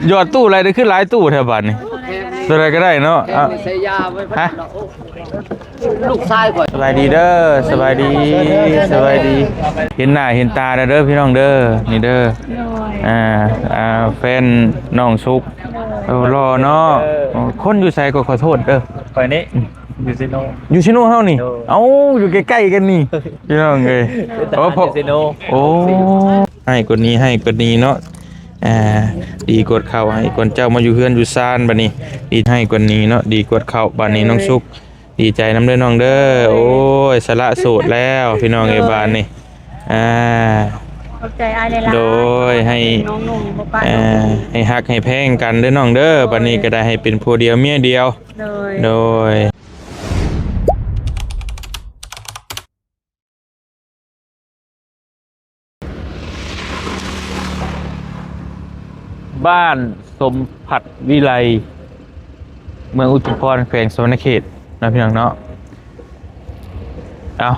หยอดตู้อะไรได้ขึ้นหลายตู้แถวบ้านนี่ ตัวใดก็ได้เนาะ เอา ใส่ยาไว้ ฮะ ลูกชายข่อย สบายดีเด้อ สบายดี สบายดี เห็นหน้าเห็นตาแล้วเด้อพี่น้องเด้อ นี่เด้อ โดย อ่า อ่า แฟนน้องสุก โดย เออ หล่อเนาะ เออ โอ้ คนอยู่ไสก็ขอโทษเด้อ ข่อยนี่ อืม อยู่เซโน อยู่เซโนเฮานี่ โดย เอ้า อยู่ใกล้ๆกันนี่ พี่น้องเอ้ย เป็นทหาร โอ้ พอ อยู่เซโน โอ้ ให้กว่านี้ ให้กว่านี้เนาะ อ่า ดีกวดเข้า ให้กวนเจ้ามาอยู่เฮือนอยู่ซานบัดนี้ ดีให้กว่านี้เนาะ ดีกวดเข้าบัดนี้น้องสุก ดีใจนำเด้อน้องเด้อ โอ้ย สละโสดแล้วพี่น้องเอ้ย บาดนี้ อ่า ขอบใจอ้ายหลายๆ โดย ให้ น้องนุ่งบ่ปะ อ่า ให้ฮักให้แพงกันเด้อน้องเด้อ โดย บัดนี้ก็ได้ให้เป็นผัวเดียวเมียเดียว โดย โดย บ้านสมผัดวิไล เมืองอุทุมพร แขวงสะหวันนะเขต เนาะพี่น้องเนาะ เอา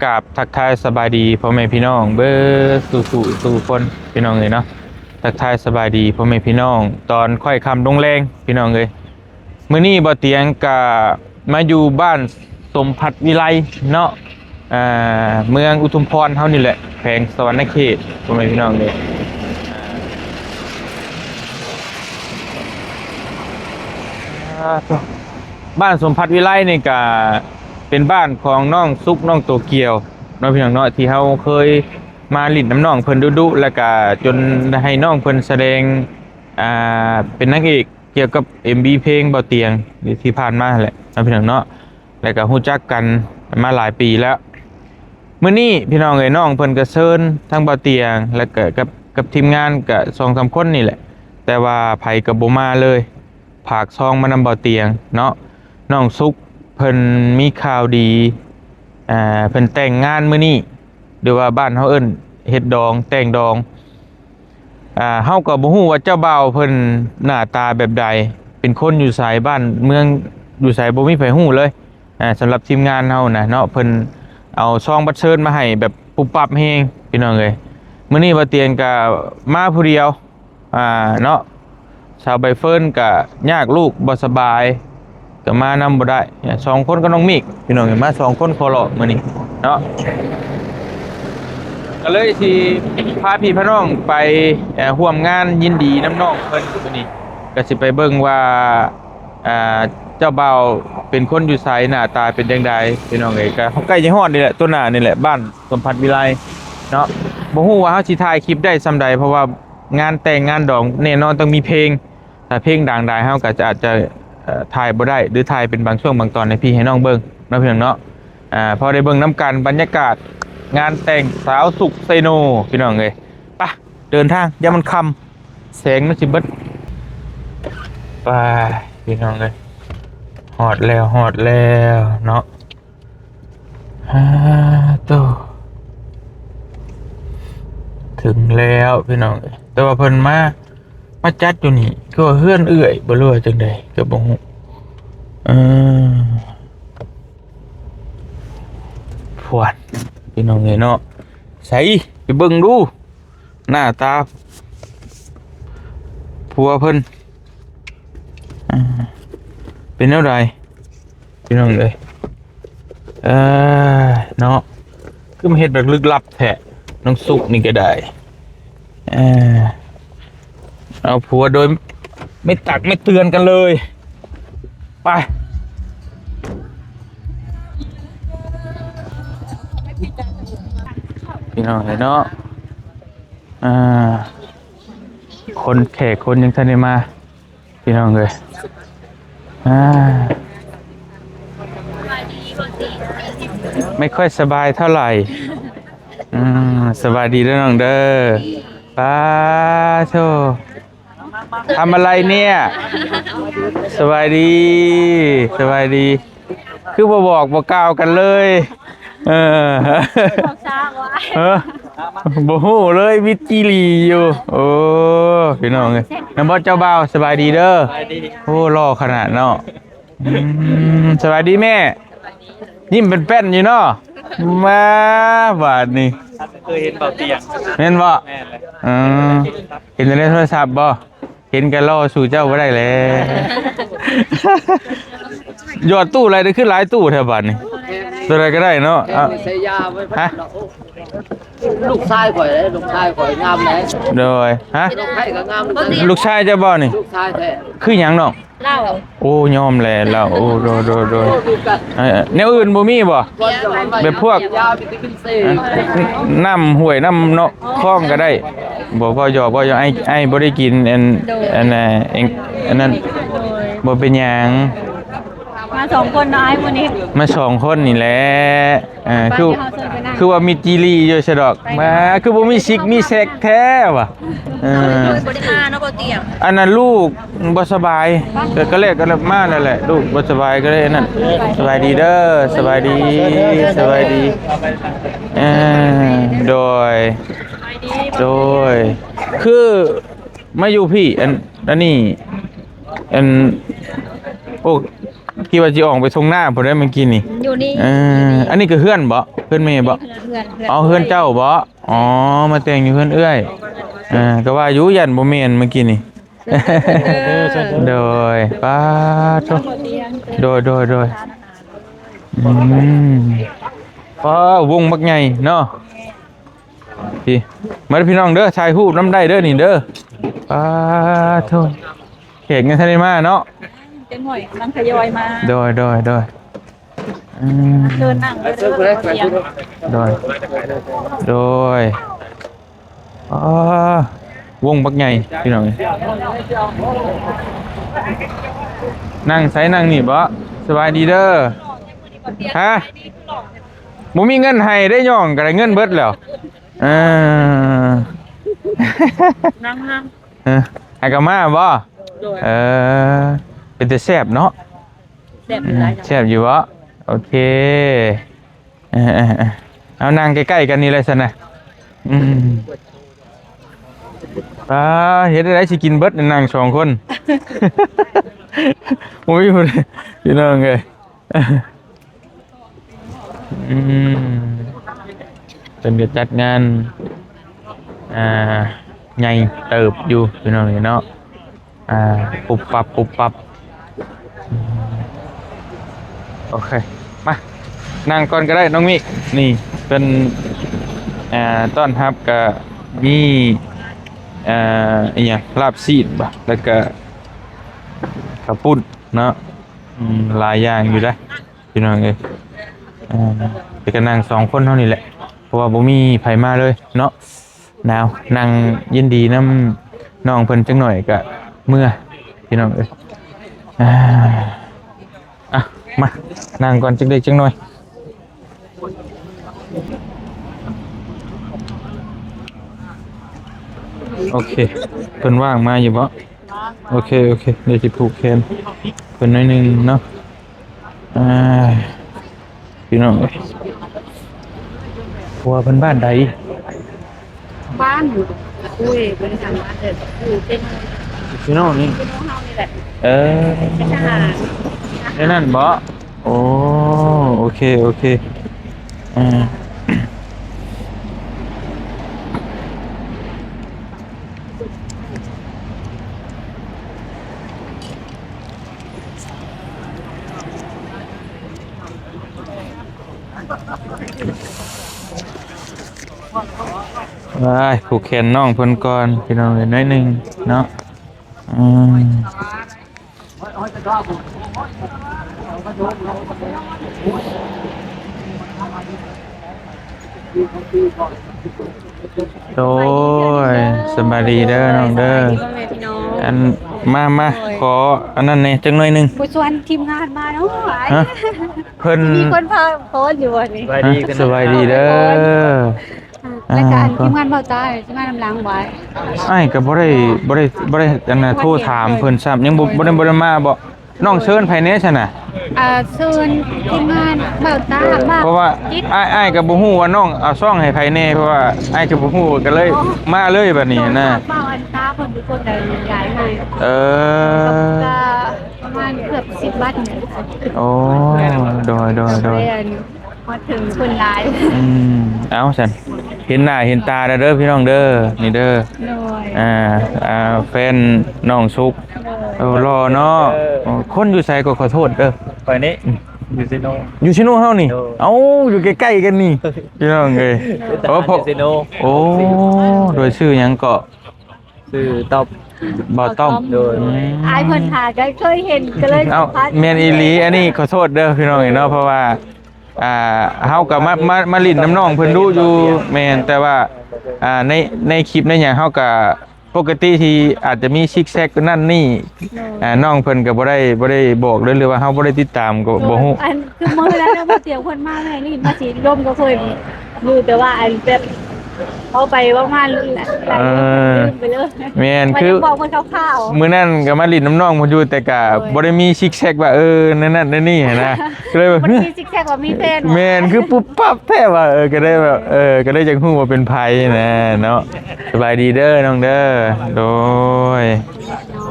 กราบทักทายสบายดีพ่อแม่พี่น้องเบิดสู่สู่สู่คนพี่น้องเอ้ยเนาะ ทักทายสบายดีพ่อแม่พี่น้อง ตอนค่อยค่ำลงแลงพี่น้องเอ้ย มื้อนี้บ่าวเตียงกะมาอยู่บ้านสมผัดวิไลเนาะ อ่า เมืองอุทุมพรเฮานี่แหละ แขวงสะหวันนะเขต พ่อแม่พี่น้องเด้อ อ่า บ้านสมผัดวิไลนี่กะเป็นบ้านของน้องสุก น้องโตเกียวเนาะพี่น้องเนาะ ที่เฮาเคยมาหลิ้นนำน้องเพิ่นดุๆ แล้วกะจนให้น้องเพิ่นแสดง อ่า เป็นนางเอก เกี่ยวกับ เอ็มวี เพลงบ่าวเตียงที่ผ่านมาแหละเนาะพี่น้องเนาะ แล้วก็ฮู้จักกันมาหลายปีแล้ว มื้อนี้พี่น้องเอ้ย น้องเพิ่นก็เชิญทั้งบ่าวเตียง แล้วก็กับ กับทีมงานก็สองสามคนนี่แหละ แต่ว่าไผก็บ่มาเลย ฝากซองมานำบ่าวเตียงเนาะ น้องสุกเพิ่นมีข่าวดี อ่า เพิ่นแต่งงานมื้อนี้ หรือว่าบ้านเฮาเอิ้นเฮ็ดดอง แต่งดอง อ่า เฮาก็บ่ฮู้ว่าเจ้าบ่าวเพิ่นหน้าตาแบบใด เป็นคนอยู่ไส บ้านเมืองอยู่ไส บ่มีไผฮู้เลย อ่า สำหรับทีมงานเฮานะเนาะ เพิ่นเอาซองบัตรเชิญมาให้แบบปุบปับแฮง พี่น้องเอ้ย มื้อนี้บ่าวเตียงก็มาผู้เดียว อ่า เนาะ สาวใบเฟิร์นก็ยากลูกบ่สบาย ก็มานำบ่ได้ สองคนกับน้องมิก พี่น้อง มาสองคนขอเลาะมื้อนี้เนาะ ก็เลยสิพาพี่พาน้องไป เอ่อ ร่วมงานยินดีนำน้องเพิ่นมื้อนี้ ก็สิไปเบิ่งว่า อ่า เจ้าบ่าวเป็นคนอยู่ไส หน้าตาเป็นจั่งใด พี่น้องเอ้ย ก็ใกล้จะฮอดนี่แหละ ต้นหน้านี่แหละ บ้านสมผัดวิไลเนาะ บ่ฮู้ว่าเฮาสิถ่ายคลิปได้ส่ำใด เพราะว่า งานแต่งงานดองแน่นอนต้องมีเพลง ถ้าเพลงดังได้เฮาก็จะ อาจจะ เอ่อ ถ่ายบ่ได้ หรือถ่ายเป็นบางช่วงบางตอนให้พี่ให้น้องเบิ่งเนาะพี่น้องเนาะ อ่า พอได้เบิ่งนำกันบรรยากาศงานแต่งสาวสุกไซโน พี่น้องเอ้ย ไป เดินทาง อย่ามันค่ำ แสงมันสิเบิด ไป พี่น้องเอ้ย ฮอดแล้ว ฮอดแล้วเนาะ ฮาโต ถึงแล้วพี่น้องเอ้ย แต่ว่าเพิ่นมา มาจัดอยู่นี่ คือว่าเฮือนเอื้อยบ่ หรือว่าจั่งใดก็บ่ฮู้ เออ พวน พี่น้องเอ้ยเนาะ ใส ไปเบิ่งดู หน้าตาผัวเพิ่น อ่า เป็นแนวใดพี่น้องเอ้ย เออ เนาะ คือมาเฮ็ดแบบลึกลับแท้ น้องสุกนี่ก็ได้ เออ เอาผัวโดยไม่ตักไม่เตือนกันเลย ไป พี่น้องเอ้ยเนาะ อ่า คนแขกคนยังทันได้มา พี่น้องเอ้ย อ่า ไม่ค่อยสบายเท่าไหร่ อืม สบายดีเด้อน้องเด้อ ป้าโธ่ ทำอะไรเนี่ย สบายดี สบายดี คือบ่บอกบ่กล่าวกันเลย เออ บอกช้าว่ะ เออ บ่ฮู้เลย วิทย์จีหลีอยู่ โอ้ พี่น้องเอ้ย นำบ่เจ้าบ่าว สบายดีเด้อ สบายดี โอ้ หล่อขนาดเนาะ อืม สบายดีแม่ ยิ้มเป็นแป้นอยู่เนาะ มาบาดนี้ เคยเห็นบ่าวเตียง แม่นบ่ แม่นเลย เออ เห็นแต่ในโทรศัพท์บ่ ເຫັນກໍລໍສູ່ເຈົ້າບໍ່ໄດ້ແຫຼະ. ຢອດຕູ້ຫຼາຍ ໄດ້ຄືຫຼາຍຕູ້ແທ້ບາດນີ້. ໂຕໃດກໍໄດ້ເນາະ. ເອົາ ໃສ່ຢາໄວ້ ຮະ? ລູກຊາຍຂ້ອຍເດ້ ລູກຊາຍຂ້ອຍງາມເດ້. ໂດຍ ຮະ? ນ້ອງໄພກໍງາມຄືກັນ. ລູກຊາຍເຈົ້າບໍ່ນີ້? ລູກຊາຍແທ້. ຄືຫຍັງນ້ອງ? ລາວ. ໂອ້ ຍອມແຫຼະລາວ. ໂອ້ ໂດຍ ໂດຍ ໂດຍ. ເອີ ແນວອື່ນບໍ່ມີບໍ່? ແບບພວກ ຍາວິຕາມິນຊີ ນ້ຳຫ້ວຍນ້ຳເນາະ ຄອງກໍໄດ້. ບໍ່ ເວົ້າຫຍອກ ເວົ້າຫຍອກ. ອ້າຍ ອ້າຍບໍ່ໄດ້ກິນອັນ ໂດຍ ອັນນ່າ ອັນນັ້ນ. ໂດຍ ບໍ່ເປັນຫຍັງ. ມາສອງຄົນເນາະອ້າຍມື້ນີ້. ມາສອງຄົນນີ້ແຫຼະ. ເອີ ຄື ຄືວ່າມິດຈີລີຢູ່ຊະດອກ. ມາ ຄືບໍ່ມີຊິກມີແຊັກແທ້ຫວາ? ເອີ ບໍ່ໄດ້ມາເນາະ ບໍ່ຕຽງ. ອັນນັ້ນລູກບໍ່ສະບາຍ ກໍ ກໍເລີຍ ກໍເລີຍມາແລ້ວແຫຼະ. ລູກບໍ່ສະບາຍກໍເລີຍນັ້ນ. ສະບາຍດີເດີ ສະບາຍດີ ສະບາຍດີ. ເອີ ໂດຍ ໂດຍ. ຄືມາຢູ່ພີ້ ອັນ ອັນນີ້ ອັນ ໂອ້ ຄິດວ່າຊິອອກໄປທົ່ງນາພຸ້ນເດ້ເມື່ອກີ້ນີ້. ຢູ່ນີ້. ເອີ ອັນນີ້ກໍເຮືອນບໍ? ເຮືອນແມ່ບໍ? ເຮືອນ ເຮືອນ ເຮືອນ. ອໍ ເຮືອນເຈົ້າບໍ? ອໍ ມາແຕ່ງຢູ່ເຮືອນເອື້ອຍ. ເອີ ກໍວ່າຢູ່ຢ້ານບໍ່ແມ່ນເມື່ອກີ້ນີ້. ເອີ ໂດຍ ປາໂທ. ໂດຍ ໂດຍ ໂດຍ. ອືມ ປາ ວົງບັກໃຫຍ່ເນາະ. ພີ້ ມາເດີພີ່ນ້ອງເດີ ຖ່າຍຮູບນຳໄດ້ເດີນີ້ເດີ. ປາໂທ ແຂກຍັງທັນໄດ້ມາເນາະ. ຈັກໜ້ອຍກຳລັງທະຍອຍມາ. ໂດຍ ໂດຍ ໂດຍ. ອືມ ເຊີນນັ່ງເດີ. ໂດຍ ໂດຍ. ອໍ ວົງບັກໃຫຍ່ພີ່ນ້ອງເອີຍ. ນັ່ງໃສ? ນັ່ງນີ້ບໍ? ສະບາຍດີເດີ. ຮະ? ບໍ່ມີເງິນໃຫ້ເດ້ ຍ່ອງກໍໄດ້ເງິນເບິດແລ້ວ. ເອີ ນັ່ງນຳ. ເອີ ໃຫ້ກໍມາບໍ? ໂດຍ. ເອີ ເປັນຕາແຊບເນາະ. ແຊບຢູ່ຫຼາຍ. ອືມ ແຊບຢູ່ບໍ? ໂອເຄ. ເອີໆໆ ເອົານັ່ງໃກ້ໆກັນນີ້ແຫຼະຊັ້ນນະ. ອືມ ອ່າ ເຮັດໄດ້ ຊິກິນເບິດ ນັ່ງສອງຄົນ. ໂອ້ຍ ພີ່ນ້ອງເອີຍ. ອືມ ເພິ່ນກໍຈັດງານ ອ່າ ໃຫຍ່ເຕີບຢູ່ ພີ່ນ້ອງເອີຍເນາະ. ອ່າ ປຸບປັບ ປຸບປັບ. ໂອເຄ ມາ ນັ່ງກ່ອນກໍໄດ້ນ້ອງມິ. ນີ້ເພິ່ນ ອ່າ ຕ້ອນຮັບກໍມີ ອ່າ ອີຫຍັງ ລາບຊີ້ນບໍ ແລ້ວກໍເຂົ້າປຸ້ນເນາະ. ອືມ ຫຼາຍຢ່າງຢູ່ເດ້ ພີ່ນ້ອງເອີຍ. ເອີ ແຕ່ກໍນັ່ງສອງຄົນເຮົານີ້ແຫຼະ ເພາະວ່າບໍ່ມີໃຜມາເລີຍເນາະ. ໜາວ ນັ່ງຍິນດີນຳນ້ອງເພິ່ນຈັກໜ້ອຍກະເມືອ ພີ່ນ້ອງເອີຍ. ອ່າ ອ່ະ ມາ ນັ່ງກ່ອນຈັກເລັກຈັກໜ້ອຍ. ໂອເຄ ເພິ່ນວ່າງມາຢູ່ບໍ່? ໂອເຄ ໂອເຄ ດຽວຊິຜູກແຂນເພິ່ນໜ້ອຍໜຶ່ງເນາະ. ອ່າ ພີ່ນ້ອງເອີຍ ຜົວເພິ່ນບ້ານໃດ? ບ້ານ ໂອ້ຍ ບໍ່ໄດ້ຖາມບ້ານເດີ ຢູ່ເຊໂນ ເຊໂນນີ້ ເຊໂນເຮົານີ້ແຫຼະ. ເອີ ເປັນທະຫານ ແນວນັ້ນບໍ? ໂອ້ ໂອເຄ ໂອເຄ. ອ່າ ໄປ ຜູກແຂນນ້ອງເພິ່ນກ່ອນ ພີ່ນ້ອງເອີຍ ໜ້ອຍໜຶ່ງເນາະ. ອືມ ໂດຍ ສະບາຍດີເດີນ້ອງເດີ. ສະບາຍດີພໍ່ແມ່ພີ່ນ້ອງ. ອັນ ມາ ມາ ໂດຍ ຂໍອັນນັ້ນແດ່ຈັກໜ້ອຍໜຶ່ງ. ບໍ່ຊວນທີມງານມາເນາະ. ຮະ? ເພິ່ນ ມີຄົນພາຟ້ອນຢູ່ບໍ່ນີ້? ສະບາຍດີ ຮະ? ສະບາຍດີເດີ. ອ່າ ແລ້ວກໍ ອ່າ ທີມງານເວົ້າຕາ ທີມງານນຳຫຼັງໄວ້. ອ້າຍກໍບໍ່ໄດ້ ບໍ່ໄດ້ ບໍ່ໄດ້ ອັນນ່າ ໂທຖາມເພິ່ນຊ້ຳ ຍັງບໍ່ ບໍ່ໄດ້ ບໍ່ໄດ້ມາບໍ? ນ້ອງເຊີນໃຜແດ່ຊັ້ນນະ? ອ່າ ເຊີນທີມງານເວົ້າຕາມາ. ເພາະວ່າ ຕິດ ອ້າຍ ອ້າຍກໍບໍ່ຮູ້ວ່ານ້ອງເອົາຊ່ອງໃຫ້ໃຜແດ່ ເພາະວ່າອ້າຍກໍບໍ່ຮູ້ ກໍເລີຍ ອໍ ມາເລີຍບັດນີ້ນະ. ເວົ້າອັນຕາເພິ່ນເປັນຄົນໃດຍ້າຍໃຫ້. ເອີ ກໍປະມານເກືອບສິບວັນ. ໂອ້ ໂດຍ ໂດຍ ໂດຍ. ກໍເລີຍອັນ ມາເຖິງຄົນຫຼາຍ ອືມ ເອົາຊັ້ນ ເຫັນໜ້າເຫັນຕາແລ້ວເດີພີ່ນ້ອງເດີ ນີ້ເດີ ໂດຍ ອ່າ ອ່າ ແຟນນ້ອງສຸກ ໂດຍ ເອີ ຫຼໍ່ເນາະ ເອີ ໂອ້ ຄົນຢູ່ໃສກໍຂໍໂທດເດີ ຂ້ອຍນີ້ ອືມ ຢູ່ເຊໂນ ຢູ່ເຊໂນເຮົານີ້ ໂດຍ ເອົ້າ ຢູ່ໃກ້ໆກັນນີ້ ພີ່ນ້ອງເອີຍ ເປັນທະຫານຢູ່ເຊໂນ ໂອ້ ໂດຍ ຊື່ຫຍັງເກາະ? ຊື່ຕ້ອມ ບ່າວຕ້ອມ ໂດຍ ອືມ ອ້າຍເພິ່ນຫາກໍເຄີຍເຫັນ ກໍເລີຍ ເອົ້າ ສຳພາດ ແມ່ນອີ່ຫຼີ ອັນນີ້ຂໍໂທດເດີພີ່ນ້ອງເອີຍເນາະ ເພາະວ່າ ອ່າ ເຮົາກໍມາ ມາ ມາຫຼິ້ນນຳນ້ອງເພິ່ນດຸຢູ່ ແມ່ນ ແຕ່ວ່າ ອ່າ ໃນ ໃນຄລິບໃນຫຍັງເຮົາກໍ ປົກກະຕິທີ່ອາດຈະມີຊິກແຊັກນັ້ນນີ້ ໂດຍ ອ່າ ນ້ອງເພິ່ນກໍບໍ່ໄດ້ ບໍ່ໄດ້ບອກເລີຍ ຫຼືວ່າເຮົາບໍ່ໄດ້ຕິດຕາມກໍບໍ່ຮູ້ ອັນຄືມື້ນັ້ນນະ ບໍ່ຕຽງເພິ່ນມາແມ່ນີ້ ມາຊິລົມກໍເຄີຍ ຮູ້ແຕ່ວ່າອັນແບບ ເວົ້າໄປເວົ້າມາ ເອີ ລືມໄປເລີຍ ແມ່ນ ຄືບອກເພິ່ນຄ່າວໆ ມື້ນັ້ນກໍມາຫຼິ້ນນຳນ້ອງເພິ່ນຢູ່ ແຕ່ກໍ ໂດຍ ບໍ່ໄດ້ມີຊິກແຊັກວ່າ ເອີ ນັ້ນນັ້ນນີ້ຫັ້ນນະ ກໍເລີຍວ່າ ບໍ່ໄດ້ມີຊິກແຊັກວ່າມີແຟນ ແມ່ນ ຄືປຸບປັບແທ້ວ່າ ເອີ ກໍໄດ້ແບບ ເອີ ກໍໄດ້ຢາກຮູ້ວ່າເປັນໃຜນະເນາະ ສະບາຍດີເດີນ້ອງເດີ ໂດຍ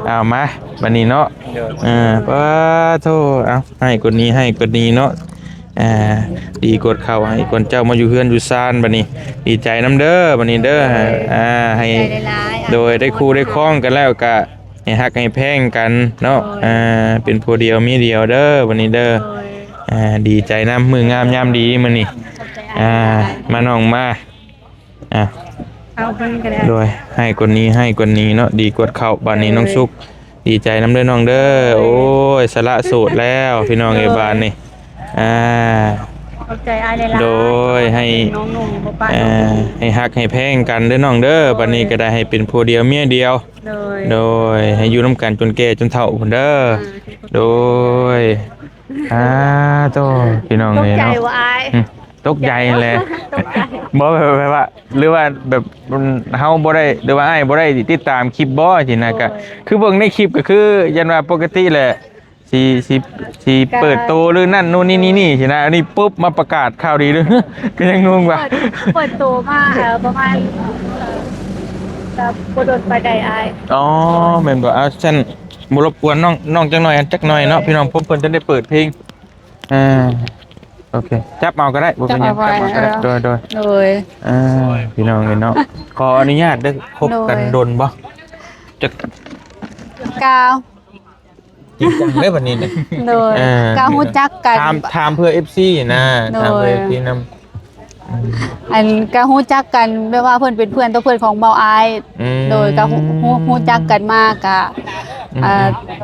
ເອົາມາ ບັດນີ້ເນາະ ໂດຍ ເອີ ປາໂທ ເອົາ ໃຫ້ກວ່ານີ້ ໃຫ້ກວ່ານີ້ເນາະ ອ່າ ດີກວດເຂົ້າໃຫ້ຄົນເຈົ້າມາຢູ່ເຮືອນຢູ່ຊານບັດນີ້ ດີໃຈນຳເດີບັດນີ້ເດີ ອ່າ ໃຫ້ ໂດຍ ໄດ້ຄູ່ໄດ້ຄອງກັນແລ້ວກະໃຫ້ຮັກໃຫ້ແພງກັນເນາະ ໂດຍ ອ່າ ເປັນຜົວດຽວເມຍດຽວເດີບັດນີ້ເດີ ໂດຍ ອ່າ ດີໃຈນຳ ມື້ງາມຍາມດີມື້ນີ້ ອ່າ ມານ້ອງມາ ອ່ະ ເອົາເພິ່ນກໍໄດ້ ໂດຍ ໃຫ້ກວ່ານີ້ ໃຫ້ກວ່ານີ້ເນາະ ດີກວດເຂົ້າ ບາດນີ້ ເອີ ນ້ອງສຸກ ດີໃຈນຳເດີນ້ອງເດີ ໂດຍ ໂອ້ຍ ສະຫຼະໂສດແລ້ວ ພີ່ນ້ອງເອີຍ ໂດຍ ບາດນີ້ ອ່າ ຂອບໃຈອ້າຍຫຼາຍໆ ໂດຍ ໃຫ້ ນ້ອງໜຸ່ມບໍ່ປະ ອ່າ ນ້ອງໜຸ່ມ ໃຫ້ຮັກໃຫ້ແພງກັນເດີນ້ອງເດີ ໂດຍ ບາດນີ້ກໍໄດ້ໃຫ້ເປັນຜົວດຽວເມຍດຽວ ໂດຍ ໂດຍ ໃຫ້ຢູ່ນຳກັນຈົນແກ່ຈົນເຖົ້າພຸ້ນເດີ ອ່າ ໂດຍ ອ່າ ໂຕ ພີ່ນ້ອງເອີຍເນາະ ຕົກໃຈບໍ່ອ້າຍ? ອືມ ຕົກໃຈແຫຼະ ຕົກໃຈ ບໍ່ ແບບ ແບບວ່າ ຫຼືວ່າແບບ ເຮົາບໍ່ໄດ້ ຫຼືວ່າອ້າຍບໍ່ໄດ້ຕິດຕາມຄລິບບໍ່ ຊີ້ນະ ໂດຍ ກະຄືເບິ່ງໃນຄລິບກໍຄື ຢ້ານວ່າປົກກະຕິແຫຼະ ຊິ ຊິ ຊິເປີດໂຕ ຫຼື ນັ້ນ ໂນ່ນນີ້ ນີ້ ຊີ້ນະ ອັນນີ້ປຸບມາປະກາດຂ່າວດີເລີຍ ກໍຍັງງົງວ່າ ເປີດ ເປີດໂຕມາ ເອີ ປະມານ ເອີ ກໍບໍ່ດົນປານໃດອ້າຍ ອໍ ແມ່ນບໍ່ ເອົາ ຊັ້ນບໍ່ລົບກວນນ້ອງ ນ້ອງຈັກໜ່ອຍ ຈັກໜ່ອຍເນາະ ໂດຍ ພີ່ນ້ອງ ເພິ່ນ ເພິ່ນຈະໄດ້ເປີດເພງ ອ່າ ໂອເຄ ຈັບເອົາກໍໄດ້ ບໍ່ເປັນຫຍັງ ຈັບເອົາກໍໄດ້ ຈັບເອົາກໍໄດ້ ໂດຍ ໂດຍ ໂດຍ ອ່າ ພີ່ນ້ອງເອີຍເນາະ ຂໍອະນຸຍາດເດີ ຄົບກັນ ໂດຍ ດົນບໍ່? ຈັກ ກາ ຈິງຈັງເດີບັດນີ້ນະ ໂດຍ ເອີ ກະຮູ້ຈັກກັນ ຖາມ ຖາມເພື່ອເອັຟຊີນະ ໂດຍ ຖາມເພື່ອເອັຟຊີນຳ ອືມ ອັນກະຮູ້ຈັກກັນແບບວ່າເພິ່ນເປັນເພື່ອນຕໍ່ເພື່ອນຂອງເບົາອ້າຍ ອືມ ໂດຍ ກະຮູ້ ຮູ້ ຮູ້ຈັກກັນມາ ກະ ອືມ ເອີ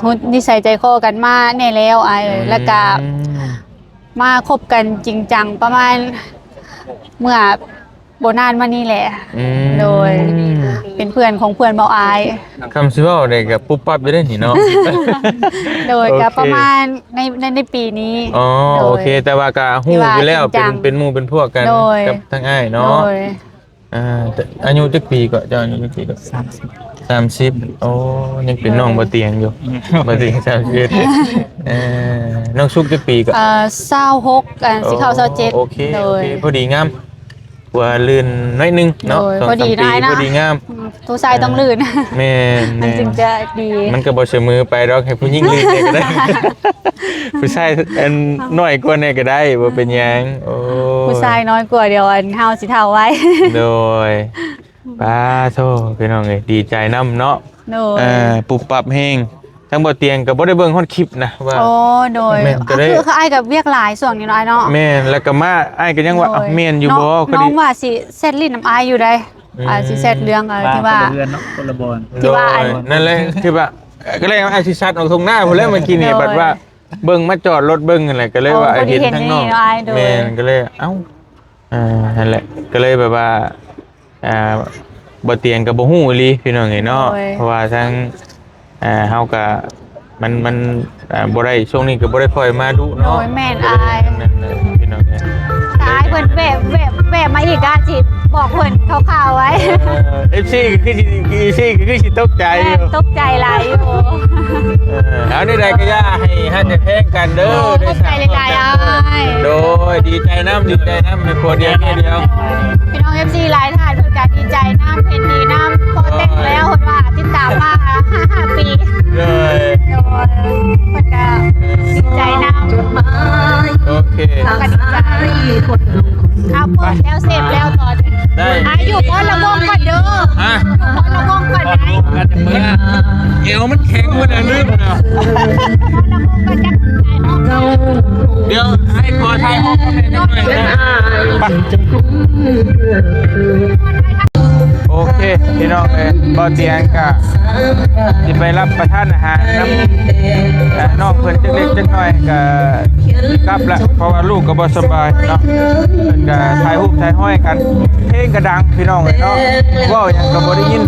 ຮູ້ນິໄສໃຈຄໍກັນມາແນ່ແລ້ວອ້າຍເອີຍ ອືມ ແລ້ວກະ ມາຄົບກັນຈິງຈັງປະມານເມື່ອບໍ່ນານມານີ້ແຫຼະ ອືມ ໂດຍ ເປັນເພື່ອນຂອງເພື່ອນເບົາອ້າຍ ຄຳຊິເວົ້າໄດ້ກໍປຸບປັບຢູ່ເດ້ນີ້ເນາະ ໂດຍ ໂອເຄ ກໍປະມານໃນ ໃນ ໃນປີນີ້ ອໍ ໂດຍ ໂອເຄ ແຕ່ວ່າກໍຮູ້ຢູ່ແລ້ວ ທີ່ວ່າຈິງຈັງ ເປັນ ເປັນໝູ່ເປັນພວກກັນ ໂດຍ ກັບທາງອ້າຍເນາະ ໂດຍ ອ່າ ອາຍຸຈັກປີເກາະ? ເຈົ້າອາຍຸຈັກປີເກາະ? ສາມສິບ ສາມສິບ ໂອ້ ຍັງເປັນນ້ອງ ເອີ ບໍ່ຕຽງຢູ່ ບໍ່ຕຽງ ສາມສິບເອັດ ເອີ ນ້ອງສຸກຈັກປີເກາະ? ເອີ ຊາວຫົກ ອ່າ ຊິເຂົ້າຊາວເຈັດ ໂອເຄ ໂດຍ ໂອເຄ ພໍດີງາມ ກວ່າລື່ນໜ້ອຍໜຶ່ງເນາະ ໂດຍ ສອງສາມປີ ພໍດີງາມ ອືມ ຜູ້ຊາຍຕ້ອງລື່ນ ແມ່ນໆ ມັນຈຶ່ງຈະດີ ມັນກໍບໍ່ສະເໝີໄປດອກ ໃຫ້ຜູ້ຍິງລື່ນແດ່ກໍໄດ້ ຜູ້ຊາຍອັນນ້ອຍກວ່າແດ່ກໍໄດ້ ບໍ່ເປັນຫຍັງ ໂອ້ຍ ຜູ້ຊາຍນ້ອຍກວ່າ ດຽວອັນເຮົາຊິເຖົ້າໄວ ໂດຍ ປາໂທ ພີ່ນ້ອງເອີຍ ດີໃຈນຳເນາະ ໂດຍ ເອີ ປຸບປັບແຮງ ທາງບໍ່ຕຽງກໍບໍ່ໄດ້ເບິ່ງຮອດຄລິບນະວ່າ ໂອ້ ໂດຍ ແມ່ນ ກໍເລີຍ ຄື ຄືອ້າຍກໍວຽກຫຼາຍຊ່ວງນີ້ເນາະ ອ້າຍເນາະ ແມ່ນ ແລ້ວກໍມາ ອ້າຍກໍຍັງວ່າ ໂດຍ ອ້າວ ແມ່ນຢູ່ບໍ່ ນ້ອງ ນ້ອງວ່າຊິແຊັດຫຼິ້ນນຳອ້າຍຢູ່ໃດ ອືມ ອ່າ ຊິແຊັດເລື່ອງ ເອີ ທີ່ວ່າ ຄົນລະເຮືອນເນາະ ຄົນລະບ່ອນ ທີ່ວ່າ ໂດຍ ອັນ ນັ້ນແຫຼະ ຄືວ່າ ກໍເລີຍວ່າອ້າຍຊິຊັດອອກທົ່ງນາພຸ້ນແຫຼະ ເມື່ອກີ້ນີ້ ໂດຍ ບັດວ່າເບິ່ງ ມາຈອດລົດເບິ່ງຫັ້ນແຫຼະ ກໍເລີຍວ່າ ໂອ້ ເຫັນທາງນ້ອງ ແມ່ນ ກໍເລີຍ ເອົ້າ ອ່າ ຫັ້ນແຫຼະ ກໍເລີຍແບບວ່າ ອ່າ ບໍ່ຕຽງກໍບໍ່ຮູ້ອີ່ຫຼີພີ່ນ້ອງເອີຍເນາະ ໂດຍ ເພາະວ່າທາງ ອ່າ ເຮົາກໍ ມັນ ມັນ ອ່າ ບໍ່ໄດ້ ຊ່ວງນີ້ກໍບໍ່ໄດ້ຄ່ອຍມາດຸເນາະ ໂດຍ ແມ່ນອ້າຍ ນັ້ນແຫຼະພີ່ນ້ອງເອີຍ ຖ້າອ້າຍເພິ່ນແວະ ແວະ ແວະມາອີກກໍອາດຊິບອກເພິ່ນຄ່າວໆໄວ້ ເອີ ເອັຟຊີກໍຄືຊິ ເອັຟຊີກໍຄືຊິຕົກໃຈຢູ່ ແມ່ນ ຕົກໃຈຫຼາຍຢູ່ ເອີ ເອົາ ແນວໃດກໍຢ່າໃຫ້ຮັກໃຫ້ແພງກັນເດີ ໂອ້ ຂອບໃຈຫຼາຍໆອ້າຍ ໂດຍ ດີໃຈນຳ ດີໃຈນຳ ໃຫ້ຜົວດຽວເມຍດຽວ ພີ່ນ້ອງເອັຟຊີຫຼາຍທ່ານເພິ່ນກໍດີໃຈນຳ ເຫັນດີນຳ ພໍແຕ່ງແລ້ວ ເພິ່ນວ່າຕິດຕາມມາຫ້າ ຫ້າປີ ໂດຍ ໂດຍ ເພິ່ນກໍດີໃຈນຳ ໂອເຄ ເຮົາກໍດີໃຈ ແຂງໝົດແລ້ວ ລືມແລ້ວ. ດຽວໃຫ້ຂໍຖ່າຍຮູບກັບແມ່ຈັກໜ້ອຍນະ. ໂອເຄ ພີ່ນ້ອງເອີຍ ບ່າວຕຽງກະຊິໄປຮັບປະທານອາຫານນຳ ເອີ ນ້ອງເພິ່ນຈັກເລັກຈັກໜ້ອຍ ກະກັບລະ ເພາະວ່າລູກກະບໍ່ສະບາຍເນາະ. ເພິ່ນກະຖ່າຍຮູບຖ່າຍຮອຍກັນ ເພງກະດັງ ພີ່ນ້ອງເອີຍເນາະ ເວົ້າຫຍັງກະບໍ່ໄດ້ຍິນ.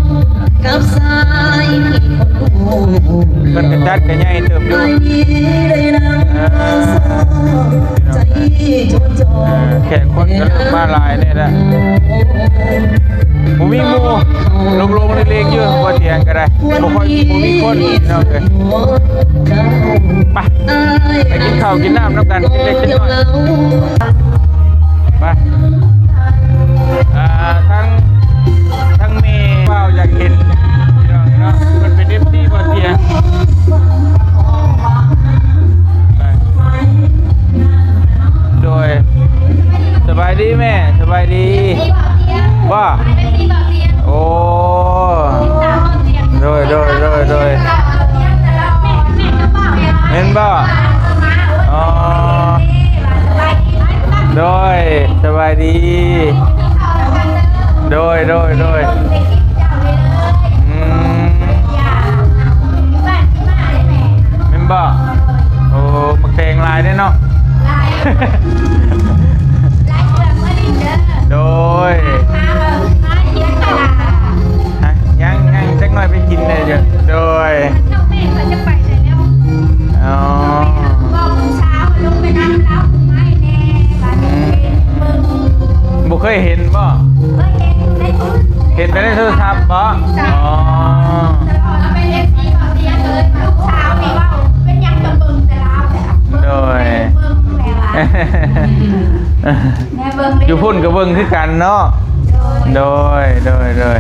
ເພິ່ນກະຈັດກະໃຫຍ່ເຕີບຢູ່ ເອີ ພີ່ນ້ອງເອີຍ ເອີ ແຂກຄົນກະເລີ່ມມາຫຼາຍແດ່ລະ. ບໍ່ມີໝູ່ ໂລ່ງໆເລັກໆຢູ່ ບໍ່ຖຽງກະໄດ້ ບໍ່ຄ່ອຍ ບໍ່ມີຄົນ ພີ່ນ້ອງເອີຍ. ໄປ ໄປກິນເຂົ້າກິນນ້ຳນຳກັນເລັກໆນ້ອຍໆ ໄປ. ອ່າ ທັງ ທັງແມ່ບ່າວຢາກເຫັນ ພີ່ນ້ອງເນາະ ເພິ່ນເປັນເອັຟຊີບ່າວຕຽງ. ໄປ ໂດຍ ສະບາຍດີແມ່ ສະບາຍດີ. ບໍ່ ໂອ້ ໂດຍ ໂດຍ ໂດຍ ໂດຍ ແມ່ນບໍ່? ອໍ ໂດຍ ສະບາຍດີ ໂດຍ ໂດຍ ໂດຍ ອືມ ແມ່ນບໍ່? ໂອ້ ໝາກແຕງຫຼາຍເດ້ເນາະ. ໂດຍ ຍັງ ຍັງຈັກໜ້ອຍໄປກິນແດ່ຢູ່ ໂດຍ ອໍ ບໍ່ເຄີຍເຫັນບໍ່? ເຫັນແຕ່ໃນໂທລະສັບບໍ່? ອໍ ໂດຍ ຢູ່ພຸ້ນກະເບິ່ງຄືກັນເນາະ. ໂດຍ ໂດຍ ໂດຍ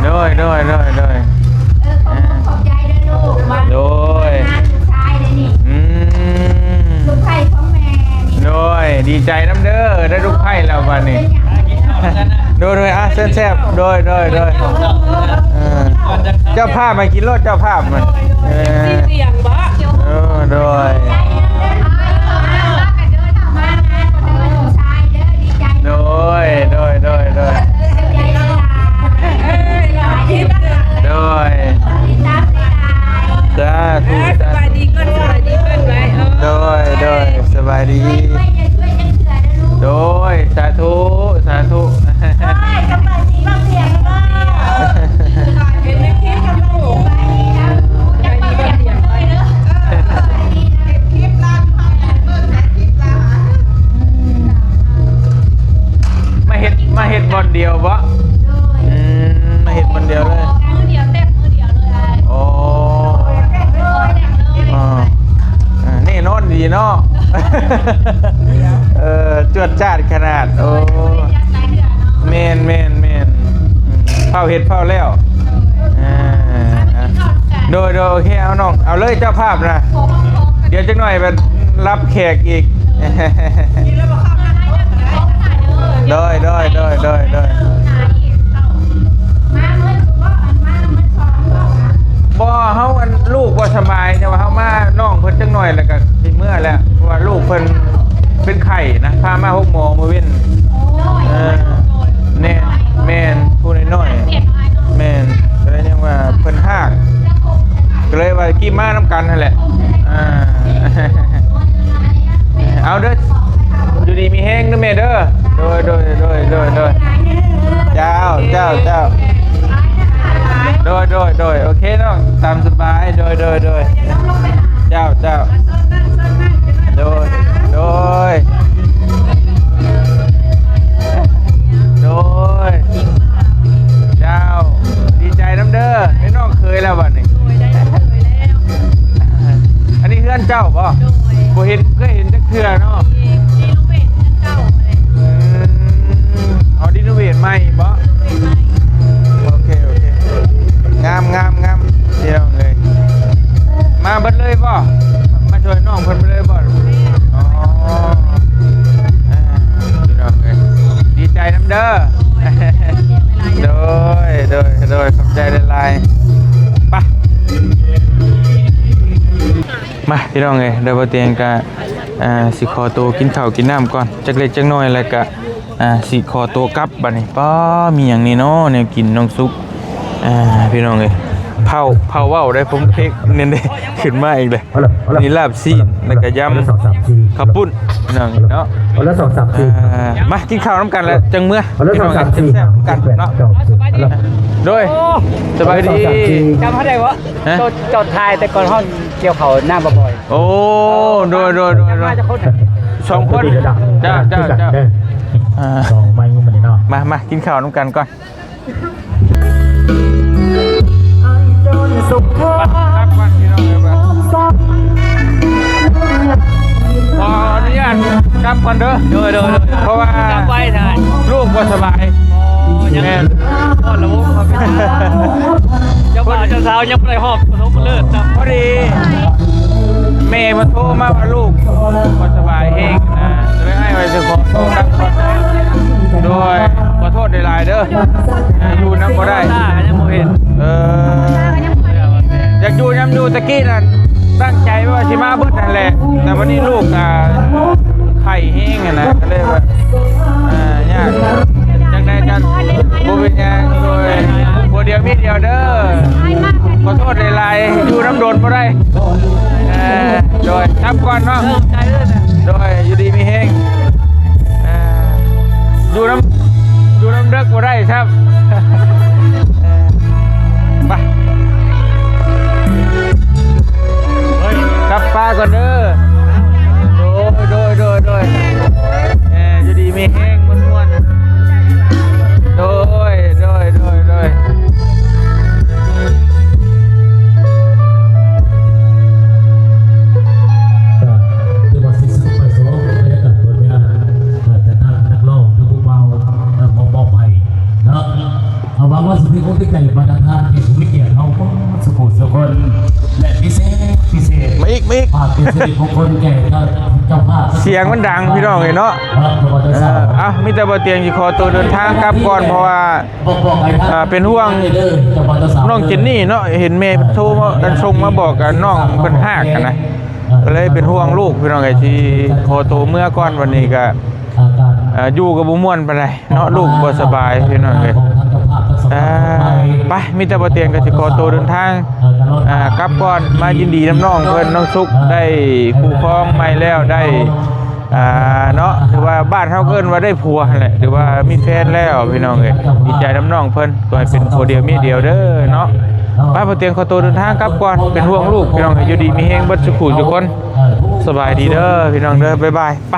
ໂດຍ ໂດຍ ໂດຍ ໂດຍ ເອີ ຂອບໃຈເດີລູກ ໂດຍ ອືມ ລູກໃພ້ຂອງແມ່ນີ້ ໂດຍ ດີໃຈນຳເດີ ໄດ້ລູກໃພ້ແລ້ວບາດນີ້ ໂດຍ ໂດຍ ອ່ະ ເຊີນແຊບ ໂດຍ ໂດຍ ໂດຍ ເອີ ເຈົ້າພາບມາກິນໂລດ ເຈົ້າພາບມັນ ເອີ ເອີ ໂດຍ ໂດຍ ໂດຍ ໂດຍ ໂດຍ ໂດຍ ສາທຸ ອ່າ ສະບາຍດີກ່ອນ ສະບາຍດີເພິ່ນໄວ້ ໂດຍ ໂດຍ ສະບາຍດີ ໂດຍ ສາທຸ ສາທຸ ເຫັນໃນຄລິບຢູ່ ມາເຮັດ ມາເຮັດບ່ອນດຽວບໍ່? ໂດຍ ອືມ ມາເຮັດບ່ອນດຽວເລີຍ ມື້ດຽວ ແຕກມື້ດຽວເລີຍ ອໍ ແຕກເລີຍ ອໍ ອ່າ ແນ່ນອນດີເນາະ ເອີ ຈວດຈາດຂະໜາດ ໂອ້ ແມ່ນ ແມ່ນ ແມ່ນ ອືມ ຟ້າວເຮັດຟ້າວແລ້ວ ອ່າ ໂດຍ ໂດຍ ໂອເຄ ເອົານ້ອງ ເອົາເລີຍເຈົ້າພາບນະ ດຽວຈັກໜ້ອຍແບບ ຮັບແຂກອີກ ໂດຍ ໂດຍ ໂດຍ ໂດຍ ໂດຍ ບໍ່ ເຮົາ ອັນ ລູກບໍ່ສະບາຍ ແຕ່ວ່າເຮົາມາ ນ້ອງເພິ່ນຈັກໜ້ອຍ ແລ້ວກະຊິເມືອແລ້ວ ເພາະວ່າລູກເພິ່ນເປັນໄຂ້ນະ ພາມາໂຮງໝໍມື້ເວັນ ເອີ ແມ່ນ ແມ່ນ ຜູ້ນ້ອຍໆ ແມ່ນ ກະເລີຍຍັງວ່າເພິ່ນຮາກ ກະເລີຍວ່າກີມານຳກັນຫັ້ນແຫຼະ ອ່າ ເອົາເດີ ຢູ່ດີມີແຮງເດີແມ່ເດີ ໂດຍ ໂດຍ ໂດຍ ໂດຍ ໂດຍ ເຈົ້າ ເຈົ້າ ເຈົ້າ ໂດຍ ໂດຍ ໂດຍ ໂອເຄນ້ອງ ຕາມສະບາຍ ໂດຍ ໂດຍ ໂດຍ ເຈົ້າ ເຈົ້າ ໂດຍ ໂດຍ ໂດຍ ເຈົ້າ ດີໃຈນຳເດີ ໄດ້ນ້ອງເຂີຍແລ້ວບັດນີ້ ໂດຍ ໄດ້ເຂີຍແລ້ວ ອັນນີ້ເຮືອນເຈົ້າບໍ່? ໂດຍ ບໍ່ເຫັນ ເຄີຍເຫັນຈັກເທື່ອເນາະ ຣີໂນເວດເຮືອນເກົ່າຫັ້ນແຫຼະ ອືມ ອໍ ຣີໂນເວດໃໝ່ບໍ່? ໂອເຄ ໂອເຄ ງາມ ງາມ ງາມ ພີ່ນ້ອງເອີຍ ມາເບິດເລີຍບໍ່? ມາຊ່ວຍນ້ອງເພິ່ນເບິດເລີຍບໍ່? ແມ່ນ ອໍ ອ່າ ພີ່ນ້ອງເອີຍ ດີໃຈນຳເດີ ໂດຍ ໂດຍ ໂດຍ ຂອບໃຈຫຼາຍໆ ໄປ. ໄປພີ່ນ້ອງເອີຍ ດຽວບໍ່ຕຽງກະ ອ່າ ຊິຂໍໂຕກິນເຂົ້າກິນນ້ຳກ່ອນ ຈັກເລັກຈັກນ້ອຍ ແລ້ວກະ ອ່າ ຊິຂໍໂຕກັບບັດນີ້. ປ້າ ມີຫຍັງນີ້ເນາະ ແນວກິນນ້ອງສຸກ. ອ່າ ພີ່ນ້ອງເອີຍ ເຜົາ ເຜົາເວົ້າໄດ້ ຜົມເພັກນີ້ເດ້ ຂຶ້ນມາອີກເລີຍ. ນີ້ລາບຊີ້ນ ແລ້ວກະຍຳເຂົ້າປຸ້ນ ພີ່ນ້ອງເນາະ. ອ່າ ມາກິນເຂົ້ານຳກັນ ແລ້ວຈັ່ງເມືອ ພີ່ນ້ອງເອີຍ ແຊບໆນຳກັນເນາະ. ໂດຍ ສະບາຍດີ. ຈຳເຮົາໄດ້ບໍ່? ຮະ? ເຈົ້າ ເຈົ້າຖ່າຍແຕ່ກ່ອນເຮົາກ່ຽວເຂົ້ານາບໍ່ບໍ່ຍ. ໂອ້ ໂດຍ ໂດຍ ໂດຍ ໂດຍ ສອງຄົນ. ເຈົ້າ ເຈົ້າ ເຈົ້າ ອ່າ ສອງໄມ້ມື້ນີ້ເນາະ. ມາ ມາກິນເຂົ້ານຳກັນກ່ອນ. ຂໍອະນຸຍາດກັບກ່ອນເດີ. ໂດຍ ໂດຍ ໂດຍ ເພາະວ່າ ກັບໄວແທ້ ລູກບໍ່ສະບາຍ. ອໍ ຍັງ ແມ່ນ ຮອດລະວົງເຂົາເຈົ້າ ເຈົ້າບ່າວເຈົ້າສາວຍັງບໍ່ໄດ້ຮອດປະຖົມມະເລີກນຳ. ພໍດີແມ່ມາໂທມາວ່າລູກບໍ່ສະບາຍແຮງນະ ເລີຍອ້າຍວ່າຊິຂໍໂທກັບກ່ອນ. ໂດຍ ຂໍໂທດຫຼາຍໆເດີ ອ່າ ຢູ່ນຳບໍ່ໄດ້ ຍັງບໍ່ເຫັນ. ເອີ ຢາກຢູ່ນຳຢູ່ ຕະກີ້ນັ້ນຕັ້ງໃຈວ່າຊິມາເບິດຫັ້ນແຫຼະ ແຕ່ວັນນີ້ລູກ ອ່າ ໄຂ້ແຮງຫັ້ນນະ ກໍເລີຍວ່າ ອ່າ ຍາກ. ຈັ່ງໃດກໍບໍ່ເປັນຫຍັງ ໂດຍ ຜົວດຽວເມຍດຽວເດີ. ຂໍໂທດຫຼາຍໆ ຢູ່ນຳດົນບໍ່ໄດ້. ເອີ ໂດຍ ກັບກ່ອນເນາະ. ໂດຍ ຢູ່ດີມີແຮງ. ເອີ ຢູ່ນຳ ຢູ່ນຳເດິກບໍ່ໄດ້ຊ້ຳ. ເອີ ໄປ ກັບປ້າກ່ອນເດີ. ໂດຍ ໂດຍ ໂດຍ ໂດຍ ເອີ ຢູ່ດີມີແຮງ ມ່ວນໆ. ໂດຍ ໂດຍ ໂດຍ ໂດຍ. ກໍຖືວ່າສິ້ນສຸດໄປສຳລັບບັນຍາກາດເປີດງານ ເອີ ຈາກທາງນັກຮ້ອງ ຫຼື ຜູ້ບ່າວ ເອີ ມອບ ມອບໃຫ້ເນາະ. ເອົາຫວັງວ່າຊິເປັນອົກເປັນໃຈບັນດາທ່ານທີ່ຜູ້ມີກຽດເຮົາທຸກຄົນ ແລະ ພິເສດ ພິເສດ ມາອີກ ມາອີກ ຝາກເປັນສິລິມຸງຄຸນແກ່ເຈົ້າ ເຈົ້າພາບ. ສຽງມັນດັງພີ່ນ້ອງເອີຍເນາະ. ເອີ ເອົາ ມີແຕ່ບໍ່ຕຽງຊິຂໍໂຕເດີນທາງກັບກ່ອນ ເພາະວ່າ ອ່າ ເປັນຫ່ວງນ້ອງເຈນນີ້ເນາະ ເຫັນແມ່ໂທມາ ອັນ ສົ່ງມາບອກກັບນ້ອງເພິ່ນຮາກຫັ້ນນະ ກໍເລີຍເປັນຫ່ວງລູກພີ່ນ້ອງເອີຍ ຊິຂໍໂຕເມືອກ່ອນ. ວັນນີ້ກໍ ອ່າ ຢູ່ກໍບໍ່ມ່ວນປານໃດເນາະ ລູກບໍ່ສະບາຍພີ່ນ້ອງເອີຍ. ອ່າ ໄປ ມີແຕ່ບໍ່ຕຽງກໍຊິຂໍໂຕເດີນທາງ ອ່າ ກັບກ່ອນ. ມາຍິນດີນຳນ້ອງເພິ່ນ ນ້ອງສຸກ ໄດ້ຄູ່ຄອງໃໝ່ແລ້ວ ໄດ້ ອ່າ ເນາະ ຖືວ່າບ້ານເຮົາເອີ້ນວ່າໄດ້ຜົວຫັ້ນແຫຼະ ຖືວ່າມີແຟນແລ້ວພີ່ນ້ອງເອີຍ. ດີໃຈນຳນ້ອງເພິ່ນ ຂໍໃຫ້ເປັນຜົວດຽວເມຍດຽວເດີເນາະ. ໄປ ບໍ່ຕຽງຂໍໂຕເດີນທາງກັບກ່ອນ ເປັນຫ່ວງລູກພີ່ນ້ອງເອີຍ. ຢູ່ດີມີແຮງເບິດສູ່ຜູ້ສູ່ຄົນ. ສະບາຍດີເດີພີ່ນ້ອງເດີ ບາຍບາຍ ໄປ.